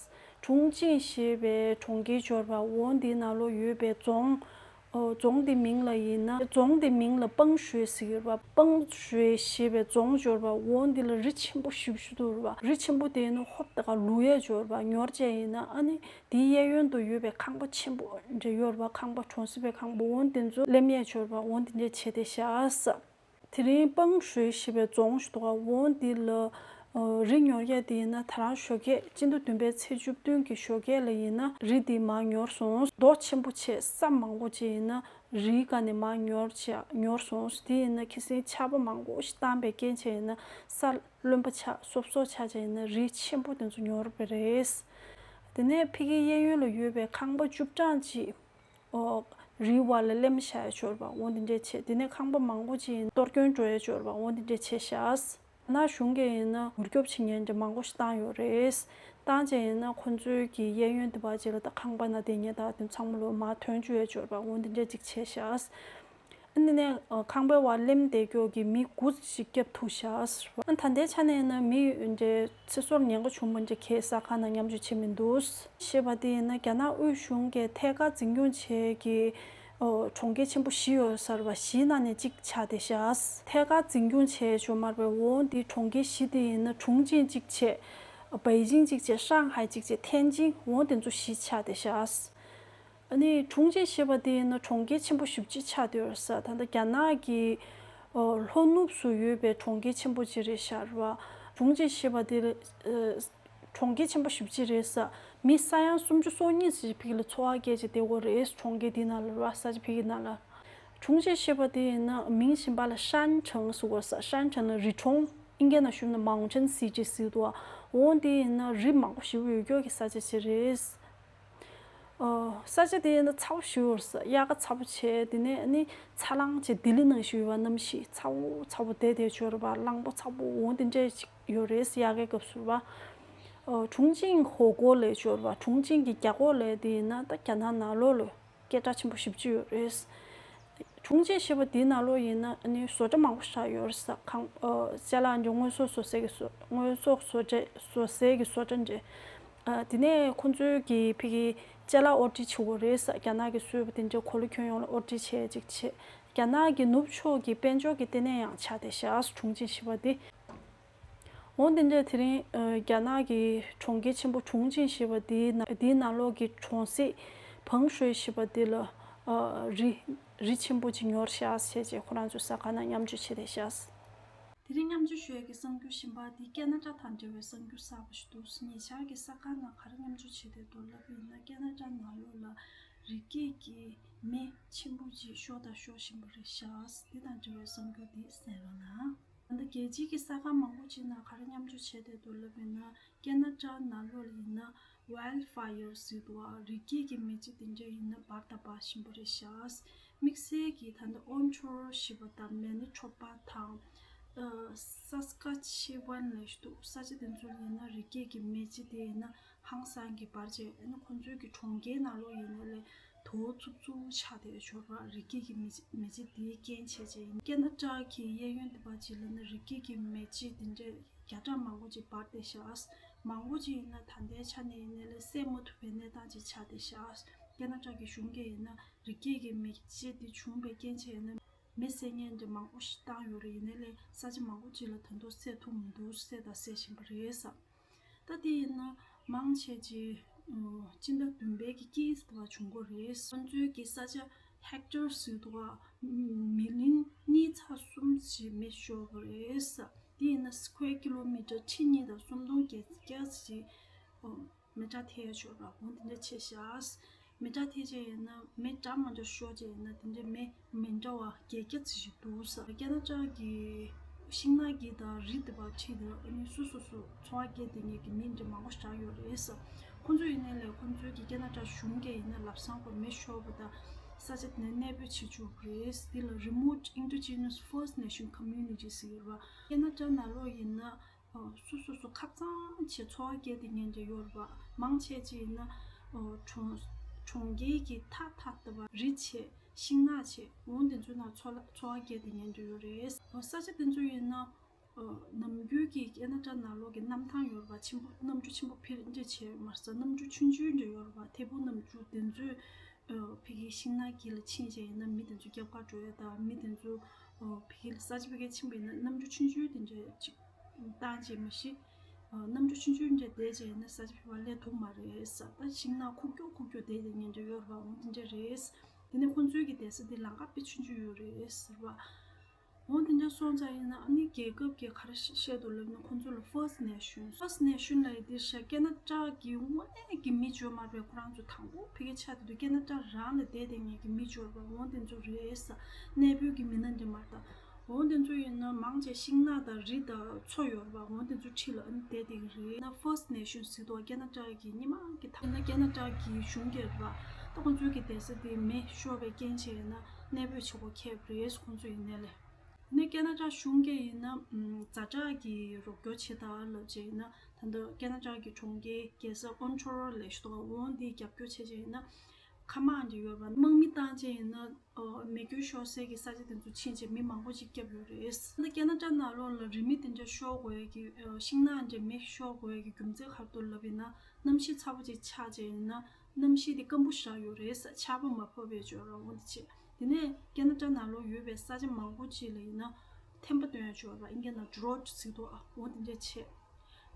ཁྲུང་ཆིང་ཞེས་པའི་གྲོང་ཁྱེར་ཅིག་ཡོད་རེད་པ། འོ་འདི་ནང་ལོགས་ཡོད་པའི་རྫོང་། ཨོ་རྫོང་འདི་མིང་ལ་ཡིན་ན་རྫོང་འདི་མིང་ལ་པང་ཧྲུའེ་ཟེར་གྱི་ཡོད་རེད་པ། པང་ཧྲུའེ་ཞེས་པའི་རྫོང་ཅིག་ཡོད་རེད་པ། འོ་འདི་ལ་རི་ཆེན་པོ་ཞེ་པོ་ཅིག་འདུག་རེད་པ། རི་ཆེན་པོ་དེ་ནི་ཧོབ་ཏེ་ག་ལུག་ཡས་ཅིག་ཡོད་རེད་པ། ཉོར་བྱས་ཡིན་ན་ཨ་ནི་དེའི་གཡས་གཡོན་དུ་ཡོད་པའི་ཁང་པ་ཆེན་པོ་འདྲ་ཡོད་རེད་པ། ཁང་པ་གྲོང་གསེབ་པའི་ཁང་པ་འོ་འདི་ཚོ་ལེན་ཡས་ཅིག་ཡོད་རེད་པ། འོ་འདི་འདྲ་བྱས་བསྡད་ཤག་ས། དེ་རིང་པང་ཧྲུའེ་ཞེས་པའི་རྫོང་ཞིག་འདུག་ག་འོ་འདི་ལ་ ཨོ། རི་ཉོར་ཡས་དེ་ཡིན་ན་ད་རང་ཞོགས་ཀས་སྤྱི་ཟླ་བདུན་པའི་ཚེས་བཅུ་བདུན་གྱི་ཞོགས་ཀས་ལ་ཡིན་ན་རི་དེ་མར་ཉོར་སོང་། རྡོ་ཆེན་པོ་བྱས་ས་མང་པོ་ཅིག་ཡིན་ན་རིའི་སྒང་ནས་མར་ཉོར་བྱས་ཉོར་སོང་། དེ་ཡིན་ན་ཁ་སང་ཆར་པ་མང་པོ་ཞིག་བཏང་པའི་རྐྱེན་བྱས་ཡིན་ན་ས་རློན་པ་ཆགས་སོབ་སོབ་ཆགས་བྱས་ཡིན་ན་རི་ཆེན་པོ་དེ་ཚོ་ཉོར་བ་རེད། དེ་ནས་ཕ་གིའི་གཡས་གཡོན་ལ་ཡོད་པའི་ཁང་པ་བཅུ་གྲངས་ཅིག་ཨོ། རིའི་བར་ལ་ལེབ་མ་བཞག་ཡ་ཅིག་ཡོད་རེད་པ། འོ་འདི་འདྲས་བྱས། དེ་ནས་ཁང་པ་མང་པོ་ཅིག་གཏོར་སྐྱོན་འགྲོ་ཡ་ཅིག་ཡོད་རེད་པ། འོ་འདི་འདྲས་བྱས་ཤག་རྒྱ་ནག་གཞུང་གིས་ཡིན་ན་འུར་སྐྱོབ་བྱེད་མཁན་འདྲ་མང་པོ་ཞིག་བཏང་ཡོད་རེད། བཏང་བྱས་ཡིན་ན་ཁོ་ཚོའི་གི་གཡས་གཡོན་དེ་བར་ཅིག་ལ་ད་ཁང་པ་ནང་བསྡད་མཁན་དག་དེ་ཚང་མ་ལོ་མར་ཐོན་བཅུག་ཡ་ཅིག་ཡོད་རེད་པ། འོ་འདི་འདྲས་ཅིག་བྱས་ཤག་ཨ་ནི་ནས་ཁང་པའི་བར་ལེབ་བསྡད་རྒྱུ་གི་མི་དགུ་ཞིག་བསྐྱབས་ཐུབ་ཤག་ཨ་ད་ལྟའི་ཆ་ནས་ཡིན་ན་མི་འདྲའི་ཚེ་སྲོག་ཉེན་ཁ་བྱུང་བ་འདྲ་གས་ས་ཁང་ནང་མཉམ་སྤྱོད་བྱེད་མི་འདུག་ཞེས་པ་དེ་ཡིན་ན་རྒྱ་ནག་དབུས་གཞུང་གིས་ཐད་ཀར་འཛིན་སྐྱོང་བྱེད་ཀྱི་ཨོ། གྲོང་ཁྱེར་ཆེན་པོ་བཞི་ཡོད་ས་རེད་པ། བཞིའི་ནང་ནས་གཅིག་ཆགས་བསྡད་ཤག་ཐད་ཀར་འཛིན་སྐྱོང་བྱེད་ཡ་ཅིག་ཡོད་མ་རེད་པ། འོ་འདི་གྲོང་ཁྱེར་བཞི་དེ་ཡིན་ན་ཁྲུང་ཆིང་གཅིག་བྱས། པེ་ཅིང་གཅིག་བྱས། ཧྲང་ཧའེ་གཅིག་བྱས། ཐེན་ཅིན། འོ་དེ་ཚོ་བཞི་ཆགས་བསྡད་ཤག་ཨ་ནི་ཁྲུང་ཆིང་ཞེས་པ་དེ་ཡིན་ན་གྲོང་ཁྱེར་ཆེན་པོ་བཞི་བཅུ་ཆགས་བསྡད་ཡོད་རེད་ས། ད་ལྟ་རྒྱ་ནག་གི་ཨོ། ལྷོ་ནུབ་སུ་ཡོད་པའི་གྲོང་ཁྱེར་ཆེན་པོ་ཅིག་རེད་ཤག་རེད་པ། ཁྲུང་ཆིང་ཞེས་པ་དེ་ཨ། གྲོང་ཁྱེར་ཆེན་པོ་བཞི་བཅུ་རེད་ས། མི་ས་ཡ་སུམ་ཅུ་སོ་གཉིས་ཞིག་ཕ་གི་ལ་འཚོ་བ་སྐྱེལ་བྱས་བསྡད་ཡོད་རེད། གྲོང་ཁྱེར་དེ་ནང་ལ་རེད་པ། ས་ཆ་ཕ་གི་ནང་ལ། ཁྲུང་ཆིང་ཞེས་པ་དེ་ཡིན་ན་མིང་གཞན་པ་ལ་ཧྲན་ཁྲེང་ཟེར་གོ་ས། ཧྲན་ཁྲེང་ལ་རི་གྲོང་། ཨིན་སྐད་ནང་ཞུས་ན་མའུན་ཊེན་སི་ཊི་ཟེར་འདུག་འོ་དེ་ཡིན་ན་རི་མང་པོ་ཞེ་པོ་ཡོད་རྒྱུ་གི་ས་ཆ་ཅིག་རེད། ཨོ། ས་ཆ་དེ་ཡིན་ན་ཚ་པོ་ཞེ་པོ་ཡོད་རེད་ས། དབྱར་ཁ་ཚ་པོ་བྱས། དེ་ནས་ཨ་ནི་ཚ་ལང་བྱས། ལྡི་ལི་ནང་བཞིན་ཡོད་པ། གནམ་གཤིས་ཚ་པོ་ཚ་པོ་བདེ་བདེ་ཅིག་ཡོད་རེད་པ། གླང་པོ་ཚ་པོ་འོ་དེ་འདྲས་ཅིག་ཡོད་རེད། དབྱར་ཁའི་སྐབས་སུ་རེད་པ། ཨོ། ཁྲུང་ཆིང་ཧོ་ཀོ་ལབ་ཅིག་ཡོད་རེད་པ། ཁྲུང་ཆིང་གི་རྒྱ་སྐོར་ལབ་དེ་ཡིན་ན་ད་རྒྱ་ནག་ནང་ལོགས་ལ་སྐད་གྲགས་ཆེན་པོ་ཞེ་པོ་ཅིག་ཡོད་རེད། ཁྲུང་ཆིང་ཞེས་པ་དེའི་ནང་ལོགས་ཡིན་ན་ཨ་ནི་བཟོ་གྲྭ་མང་པོ་ཞིག་ཡོད་རེད་ས། ཁང་། ཨོ། ཅ་ལག་འདི་དངོས་ཟོག་བཟོ་སའི་གི་བཟོ། དངོས་ཟོག་བཟོ་གྲྭ། བཟོ་སའི་གི་བཟོ་གྲྭ་འདྲ། ཨ། དེ་ནས་ཁོང་ཚོའི་གི་ཕ་གི་ཅ་ལག་ཨོར་ཌར་བྱེད་དགོས་རེད་ས། རྒྱ་ནག་གིས་བཟོས་པ་དེ་འདྲ་གོ་ལ་ཁྱོན་ཡོངས་ལ་ཨོར་ཌར་བྱས་ཅིག་བྱས། རྒྱ་ནག་གི་ནུབ་ཕྱོགས་ཀྱི་དཔལ་འབྱོར་གྱི་ལྟེ་གནས་ཡང་ཆགས་བསྡད་ཤག་ཁྲུང་ཆིང་ཞེས་པ་དེ། འོ་དེ་འདྲ་དེ་རིང་ཨ། རྒྱ་ནག་གི་གྲོང་ཁྱེར་ཆེན་པོ་ཁྲུང་ཆིང་ཞེས་པ་དེའི་ནང་། དེའི་ནང་ལོགས་ཀྱི་གྲོང་གསེབ་ཕང་ཧྲོས་ཞེས་པ་དེ་ལ་ཨ། རི། རི་ཆེན་པོ་ཅིག་ཉོར་ཤག་བྱས་བྱས་ཁོ་རང་ཚོའི་ས་ཁང་ནང་མཉམ་སྤྱོད་བྱས་བསྡད་ཤག་དེ་རིང་མཉམ་སྤྱོད་ཞུ་ཡས་ཀྱི་གསར་འགྱུར་གཞན་པ་འདི་ཀེ་ན་ཌ་དང་འབྲེལ་བའི་གསར་འགྱུར་གསར་པ་ཞིག་འདུག་ཉེ་ཆར་གྱི་ས་ཁང་ནང་ག་རེ་མཉམ་སྤྱོད་བྱས་བསྡད་འདུག་ལབ་པ་ཡིན་ན། ཀེ་ན་ཌ་ནང་ལོགས་ལ་རི་སྐྱེས་ཀྱི་མེ་ཆེན་པོ་ཅིག་ཤོར་དང་ཤོར་བཞིན་པ་རེད་ཤག་འདི་དང་འབྲེལ་བའི་གསར་འགྱུར་འདི་གསན་རོགས་གནང་། ད་ལྟ་རྒྱལ་སྤྱིའི་གི་ས་ཁང་མང་པོ་ཅིག་ནང་ག་རེ་མཉམ་སྤྱོད་བྱས་བསྡད་འདུག་ལབ་པ་ཡིན་ན། ཀེ་ན་ཌ་ནང་ལོགས་ལ་ཡིན་ན་ཝའི་ལཌ་ཕ་ཡར་ཟེར་འདུག་པ། རི་སྐྱེས་ཀྱི་མེ་ལྕེ་དེ་འདྲ་ཡིན་ན་འབར་དང་འབར་བཞིན་པ་རེད་ཤག་དམིགས་བསལ་གྱིས་ད་ལྟ་ཨོན་ཊ་རི་ཡོ་ཞེས་པ་དང་མེ་ནི་ཐོ་པ་དང་། ཨ། སཱ་སི་ཀ་ཆེ་ཝན་ལབ་ཞིག་འདུག་ས་ཆ་དེ་ཚོ་ལ་ཡིན་ན་རི་སྐྱེས་ཀྱི་མེ་ལྕེ་དེ་ཡིན་ན་ཧང་སང་གི་འབར་བྱས། ཨ་ནི་ཁོང་ཚོའི་གི་གྲོང་ཁྱེར་ནང་ལོགས་ཡིན་ན་ལས་དོ་འཚུབ་འཚུབ་ཆགས་བསྡད་ཡོད་རེད་པ། རི་སྐྱེས་ཀྱི་མེ་ལྕེ། མེ་ལྕེ་དེའི་རྐྱེན་བྱས་བྱས་ཡིན། ཀེ་ན་ཌ་གི་གཡས་གཡོན་དེ་བར་ཅིག་ལ་ནི་རི་སྐྱེས་ཀྱི་མེ་ལྕེ་དེ་འདྲས་བརྒྱ་ཕྲག་མང་པོ་ཅིག་འབར་བསྡད་ཤག་མང་པོ་ཅིག་ཡིན་ན་ད་ལྟའི་ཆ་ནས་ཡིན་ན་ལས་བསད་མ་ཐུབ་པའི་གནས་སྟངས་ཅིག་ཆགས་བསྡད་ཤག་ཀེ་ན་ཌ་གི་གཞུང་གིས་ཡིན་ན་རི་སྐྱེས་ཀྱི་མེ་ལྕེ་དེ་བྱུང་བའི་རྐྱེན་བྱས་ཡིན་ན་མེ་བསད་མཁན་འདྲ་མང་པོ་ཞིག་བཏང་ཡོད་རེད། ཡིན་ནའི་ལས་ས་ཆ་མང་པོ་ཅིག་ལ་ད་དུང་བསད་ཐུབ་མི་འདུག་བསད་དང་བསད་བཞིན་པ་རེད་ཟེར། ད་དེ་ཡིན་ན་མང་ཆེ་ཅིག་ཨ། སྤྱི་ཟླ་བདུན་པའི་གི་དཀྱིལ་དུ་བ་བྱུང་གི་རེད། ཁོང་ཚོའི་གི་ས་ཆ་ཧེག་ཊར་ཟེར་འདུག་ག་མི་ལིན་གཉིས་ཚེག་གསུམ་ཞིག་མེ་ཤོར་གི་རེད། དེ་ཡིན་ན་སི་ཀུ་ཝེར་ཀི་ལོ་མི་ཊར་ཁྲི་གཉིས་དང་སུམ་སྟོང་བརྒྱད་བརྒྱ་ཅིག་ཨ། མེ་སྲེག་ཐེབས་ཡོད་རེད་པ། འོ་དེ་འདྲ་བྱས་ཤག་མེ་སྲེག་ཐེབས་བྱས་ཡིན་ན་མེ་འདྲ་མི་འདྲ་ཤོར་བྱས་ཡིན་ན་དེ་འདྲའི་མེ་མི་འདྲ་བ་བརྒྱད་བརྒྱ་ཙམ་ཞིག་འདུག་ཟེར། ཀེ་ན་ཌ་གི་ཤིང་ནགས་དཀྱིལ་དང་རི་དེ་བར་ཁྲིད་དེ་ཨ་ནི་སོ་སོ་སོ་འཚོ་བ་སྐྱེལ་བསྡད་མཁན་གྱི་མི་འདྲ་མང་པོ་ཞིག་ཡོད་རེད་ཟེར། ཁོང་ཚོ་ཡིན་ནའི་ལས་ཁོང་ཚོའི་གི་ཀེ་ན་ཌ་གཞུང་གིས་ཡིན་ན་ལམ་སང་ཁོ་མེ་ཤོར་བ་དང་ས་ཆ་དེ་ནས་གནས་སྤོས་བྱེད་བཅུག་གི་རེད། འདི་ལ་Remote Indigenous First Nation Communities ཟེར་གྱི་རེད་པ། ཀེ་ན་ཌ་ནང་ལོགས་ཡིན་ན། ཨོ། སོ་སོ་སོ་ཁ་གཙང་བྱས་འཚོ་བ་སྐྱེལ་བསྡད་མཁན་འདྲ་ཡོད་རེད་པ། མང་ཆེ་ཅིག་ཡིན་ན། ཨོ། གྲོང་གྲོང་ཁྱེར་གྱི་མཐའ་མཐའ་ལྟ་བུ་རི་བྱས་ཤིང་ནགས་བྱས་འོ་དེ་ཚོའི་ནང་འཚོ་ལ་འཚོ་བ་སྐྱེལ་བསྡད་མཁན་འདྲ་ཡོད་རེད། ཨོ། ས་ཆ་དེ་ཚོ་ཡིན་ན། ཨོ། ནམ་རྒྱུན་གྱི་ཀེ་ན་ཌ་ནང་ལོགས་ཀྱི་གནམ་ཐང་ཡོད་རེད་པ། ཆེན་པོ་གནམ་གྲུ་ཆེན་པོ་ཕེབས་འདྲ་བྱས་མ་ཟད་གནམ་གྲུ་ཆུང་ཆུང་འདྲ་ཡོད་རེད་པ། ཐད་འཕུར་གནམ་གྲུ་དེ་ཚོས། ཨོ། ཕ་གིའི་ཤིང་ནགས་དཀྱིལ་ལ་ཕྱིན་བྱས་ཡིན་ན་མི་དེ་ཚོ་རྒྱབ་ཁ་འགྲོ་ཡ་དང་མི་དེ་ཚོ་ཨོ། ཕ་གི་ལ་ས་ཆ་ཕ་གིར་ཕྱིན་པ་ཡིན་ན་གནམ་གྲུ་ཆུང་ཆུང་དེ་འདྲ་ཅིག་བཏང་བྱས་མ་གཞི། ཨོ། གནམ་གྲུ་ཆུང་ཆུང་འདྲ་བསྡད་བྱས་ཡིན་ན་ས་ཆ་ཕ་གིར་སླེབས་ཐུབ་མ་རེད་ཟེར། ད་ཤིང་ནགས་ཁུག་ཀྱོག་ཁུག་ཀྱོག་བསྡད་བསྡད་མཁན་འདྲ་ཡོད་རེད་པ། འོ་དེ་འདྲ་རེད། དེ་ནས་ཁོང་ཚོའི་གི་བསྡད་ས་དེ་ལམ་ཁ་དཔེ་ཆུང་ཆུང་ཡོད་རེད་ཟེར་བ། འོ་དེ་འདྲ་སོང་ཙང་ཡིན་ན་ཨ་ནི་རྒྱལ་ཁབ་ཀྱི་ག་རེ་བཤད་འདུག་ལབ་ན་ཁོང་ཚོ་ལ་First Nation། First Nation་ལབ་ཡ་དེ་ཤ་ཀེ་ན་ཊ་གི་དངོས་གནས་ཀྱི་མི་འབྱོར་མ་རེད། ཁོ་རང་ཚོ་དང་པོ་ཕ་གི་ཆགས་དེ་དུས་ཀེ་ན་ཊ་རང་ལ་བསྡད་བསྡད་མཁན་གྱི་མི་འབྱོར་པ་འོ་དེ་ཚོ་རེད་ས། གནས་སྤོས་ཀྱི་མི་སྣ་འདྲ་མ་རེད་ད། འོ་དེ་ཚོ་ཡིན་ན་མང་ཆེ་ཤིང་ནགས་དང་རི་དང་མཚོ་ཡོད་རེད་པ། འོ་དེ་ཚོ་འཁྲིས་ལ་ཨ་ནི་བསྡད་བསྡད་ཀྱི་རེད། ན་First Nation་ཟེར་དུས་ཀེ་ན་ཊ་གི་སྔོན་མ་གི་ད་ཡིན་ན་ཀེ་ན་ཊ་གི་གཞུང་གི་རེད་པ། ད་ཁོང་ཚོའི་གི་བསྡད་ས་དེ་མེ་ཤོར་བའི་རྐྱེན་བྱས་ན་གནས་སྤོས་བྱེད་སྒོ་ཁེབས་རེད། ཁོང་ཚོ་ཡིན་ནའི་ལས། ནས་ཀེ་ན་ཊ་གཞུང་གི་ཡིན་ན་ཛ་དྲག་གི་རོགས་སྐྱོར་བྱེད་ད་ལབ་བྱས་ཡིན་ན་ད་ལྟ་ཀེ་ན་ཊ་གི་གྲོང་ཁྱེར་རྒྱལ་ས་ཨོན་ཊ་རི་ཡོ་ལ་ཞུ་དོ་འོ་འདི་རྒྱབ་སྐྱོར་བྱས་བྱས་ཡིན་ན། ཁ་དམག་འདྲ་ཡོད་པ་དམག་མི་བཏང་བྱས་ཡིན་ན་ཨོ་མེ་སྐྱོན་ཤོར་སའི་གི་ས་ཆ་དེ་ཚོ་ཕྱིན་བྱས་མི་མང་པོ་ཅིག་བསྐྱབས་ཡོད་རེད། ད་ཀེ་ན་ཊ་ནང་ལོགས་ལ་རི་མེ་དེ་འདྲ་ཤོར་དགོས་ཡ་གི་ཨོ་ཤིང་ནགས་འདྲ་མེ་ཤོར་དགོས་ཡ་གི་རྒྱུ་མཚན་ག་རེ་འདུག་ལབ་ཡིན་ན་གནམ་གཤིས་ཚ་པོ་ཅིག་ཆགས་བྱས་ཡིན་ན་གནམ་གཤིས་དེ་སྐམ་པོ་ཞིག་ཡོད་རེད་ས། ཆར་པ་མ་ཕབ་པའི་སྦྱོར་བ་འོ་འདི་བྱས། དེ་ནས་ཀེ་ན་ཊ་ནང་ལོགས་ཡོད་པའི་ས་ཆ་མང་པོ་ཅིག་ལ་ཡིན་ན་ཐན་པ་སྟོན་ཡ་སྦྱོར་བ་ཨིན་སྐད་ནང་drought་ཟེར་འདུག་འོ་དེ་འདྲ་བྱས།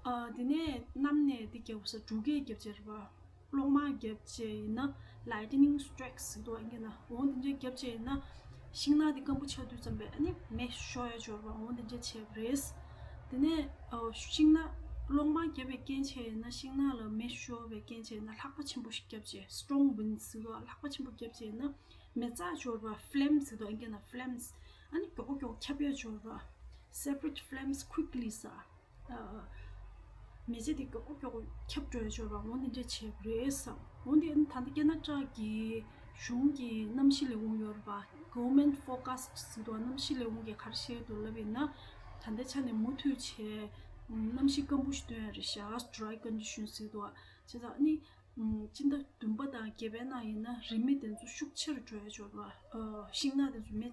ཨ་དེ་ནས་གནམ་ནས་དེ་རྒྱབ་ས་འབྲུག་སྐད་རྒྱབ་བྱས་རེད་པ། གློག་དམར་རྒྱབ་བྱས་ཡིན་ན་lightning strikes་ཟེར་འདུག་ཨིན་སྐད་ནང་འོ་དེ་འདྲ་རྒྱབ་བྱས་ཡིན་ན་ཤིང་ནགས་དེ་སྐམ་པོ་ཆགས་དུས་ཙམ་པས་ཨ་ནི་མེ་ཤོར་ཡ་སྦྱོར་བ་འོ་དེ་འདྲ་བྱས་པ་རེད། དེ་ནས་ཨ་ཤིང་ནགས་གློག་དམར་རྒྱབ་པའི་རྐྱེན་བྱས་ཡིན་ན་ཤིང་ནགས་ལ་མེ་ཤོར་བའི་རྐྱེན་བྱས་ཡིན་ན་ལྷགས་པ་ཆེན་པོ་ཞིག་རྒྱབ་བྱས་strong winds་ཟེར་འདུག་ལྷགས་པ་ཆེན་པོ་རྒྱབ་བྱས་ཡིན་ན་མེ་བཙའ་སྦྱོར་བ་flames་ཟེར་འདུག་ཨིན་སྐད་ནང་flames་ཨ་ནི་མགྱོགས་པོ་མགྱོགས་པོ་ཁྱབ་ཡ་སྦྱོར་བ། Spread flames quickly་ཟེར། ཨ། མེ་ལྕེ་དེ་མགྱོགས་པོ་མགྱོགས་པོ་ཁྱབ་འགྲོ་ཡ་སྦྱོར་བ་འོ་འདི་འདྲ་བྱས་པ་རེད་བསམ། འོ་འདི་ད་ལྟ་ཀེ་ན་ཊ་གི་གཞུང་གི་གནམ་གཤིས་ལས་ཁུངས་ཡོད་རེད་པ། Government forecast་ཟེར་དུས་གནམ་གཤིས་ལས་ཁུངས་ཀྱིས་ག་རེ་བཤད་འདུག་ལབ་ཡིན་ན། ད་ལྟའི་ཆ་ནས་མུ་མཐུད་བྱས་གནམ་གཤིས་སྐམ་པོ་ཞིག་སྟོན་ཡ་རེད་ཤག dry conditions་ཟེར་དུས་བྱས་ཙང་ནི། ཨུམ། སྤྱི་ཟླ་བདུན་པ་དང་བརྒྱད་པའི་ནང་ཡིན་ན་རི་མེ་དེ་ཚོ་ཤུགས་ཆེ་རུ་འགྲོ་ཡ་སྦྱོར་བ། ཨ། ཤིང་ནགས་དེ་ཚོ་མེ།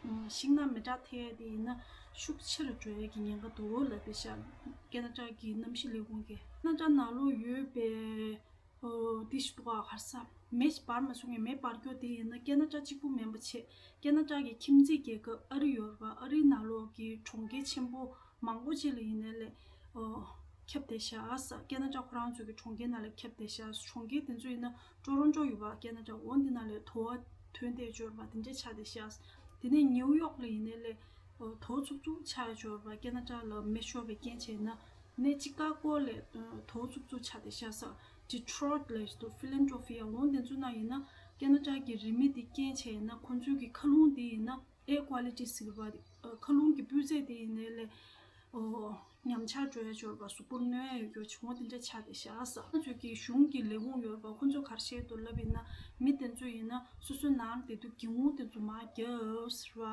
ཨུམ། ཤིང་ནགས་མེ་སྲེག་ཐེབས་ཡ་དེ་ཡིན་ན་ཤུགས་ཆེ་རུ་འགྲོ་ཡ་གི་ཉེན་ཁ་འདུག་ལབ་བསྡད་ཤག་ཀེ་ན་ཊ་གི་གནམ་གཤིས་ལས་ཁུངས་ཀྱིས། ཀེ་ན་ཊ་ནང་ལོགས་ཡོད་པའི། ཨོ། དེ་ཞིག་འདུག་ག་ག་རེ་ཟ། མེ་ཞིག་འབར་མ་སོང་ངས་མེ་འབར་རྒྱུ་དེ་ཡིན་ན་ཀེ་ན་ཊ་གཅིག་པུ་མིན་པ་བྱས། ཀེ་ན་ཊ་གི་ཁྱིམ་མཚེས་རྒྱལ་ཁབ་ཨ་རི་ཡོད་རེད་པ། ཨ་རིའི་ནང་ལོགས་ཀྱི་གྲོང་ཁྱེར་ཆེན་པོ་མང་པོ་ཅིག་ལ་ཡིན་ནའི་ལས། ཨོ། ཁྱབ་བསྡད་ཤག་ཟེར། ཀེ་ན་ཊ་ཁོ་རང་ཚོ་གི་གྲོང་ཁྱེར་ནང་ལ་ཁྱབ་བསྡད་ཤག་གྲོང་ཁྱེར་དེ་ཚོ་ཡིན་ན་ཀྲོ་རོན་ཀྲོ་ཡོད་པ། ཀེ་ན་ཊ་འོ་འདི་ནང་ལ་དུ་བ་ཐོན་བསྡད་སྦྱོར་བ་དེ་འདྲ་ཆགས་བསྡད་ཤག་དེ་ནས་ནིའུ་ཡོག་ལ་ཡིན་ནའི་ལས། ཨོ། དུ་བ་འཚུབ་འཚུབ་ཆགས་སྦྱོར་བ། ཀེ་ན་ཊ་ལ་མེ་ཤོར་བའི་རྐྱེན་བྱས་ན། ནས་ཅི་ཀ་གོ་ལ་དུ་བ་འཚུབ་འཚུབ་ཆགས་བསྡད་ཤག་ཟེར། ཌི་ཊོ་རོའིཊ་ལ་ཡོད་ཕི་ལ་ཌེལ་ཕི་ཡ་འོ་འདི་ཚོ་ནང་ཡིན་ན་ཀེ་ན་ཊ་གི་རི་མེ་དེ་རྐྱེན་བྱས་ན་ཁོང་ཚོའི་གི་མཁའ་རླུང་དེ་ཡིན་ན། Air quality་ཟེར་བ། ཨ། མཁའ་རླུང་གི་སྤུས་ཚད་དེ་ཡིན་ནའི་ལས། ཨོ། ཉམས་ཆག་འགྲོ་ཡ་སྦྱོར་བ། གཟུགས་པོར་གནོད་ཡ་ཡོད་རྒྱུ་བྱུང་བ་དེ་འདྲ་ཆགས་བསྡད་ཤག་ཟེར། ང་ཚོའི་གི་གཞུང་གི་ལས་ཁུངས་ཡོད་པ་ཁོ་ཚོས་ག་རེ་བཤད་འདུག་ལབ་ཡིན་ན། མི་དེ་ཚོ་ཡིན་ན་སོ་སོའི་ནང་ལ་བསྡད་དུས་སྒེའུ་ཁུང་དེ་ཚོ་མར་བརྒྱབ་ཟེར་བ།